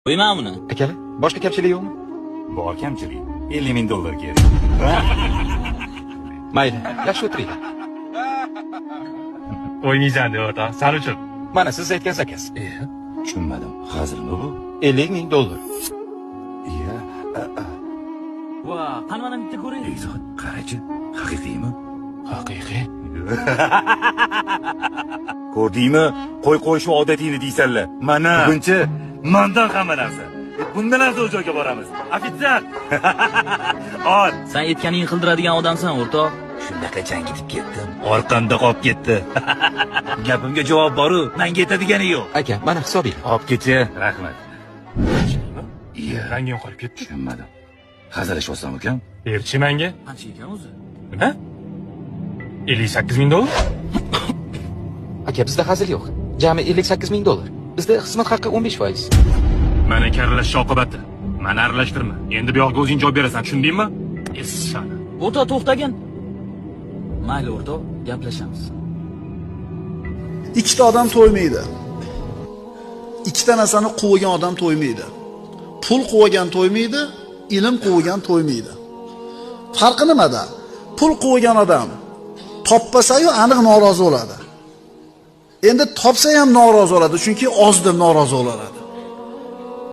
Qo'yman uni. Akalar, boshqa kamchilik yo'qmi? Bor kamchilik. 50 ming dollar kerak. Mayli, yaxshi o'tiringlar. O'ynaysan de o'rtoq, san uchun. Mana siz aytgan заказ. Tushunmadim. Hazilmi bu? 50 ming dollar. Iya. Va, qani mana bitta ko'ray. Bekzod, qarachi, haqiqiymi? Haqiqiy. Ko'rdingmi? Qo'y qo'y shu odatingni deysanlar. Mana. Bugunchi mandan hamma narsa. Bundan ham zo'r joyga boramiz. Ofitsiant. Ol. Sen aytganingni qildiradigan odamsan, o'rtoq. Shunaqa changitib ketdim. Orqamda qolib ketdi. Gapimga javob boru, menga yetadigani yo'q. Aka, mana hisobinglar. Olib ketchi. Rahmat. Iya, Rangim qolib ketdi. tushunmadim. Hazillashyapsan ukam? Berchi menga. Qancha ekan o'zi? Nima? 58 ming dollar? Aka, bizda hazil yo'q. Jami 58 ming dollar. Bizda xizmat haqqi 15%. Mana karilashish oqibati. Mani aralashtirma. Endi bu yoqqa o'zing javob berasan, tushundingmi? Essani. O'rtoq, to'xtagin. Mayli, o'rtoq, gaplashamiz. Ikkita odam to'ymaydi. Ikkita narsani quvgan odam to'ymaydi. Pul quvgan to'ymaydi, ilm quvgan to'ymaydi. Farqi nimada? Pul quvgan odam topmasa-yu aniq norozi bo'ladi. Endi topsa ham norozi bo'ladi, chunki oz deb norozi bo'ladi.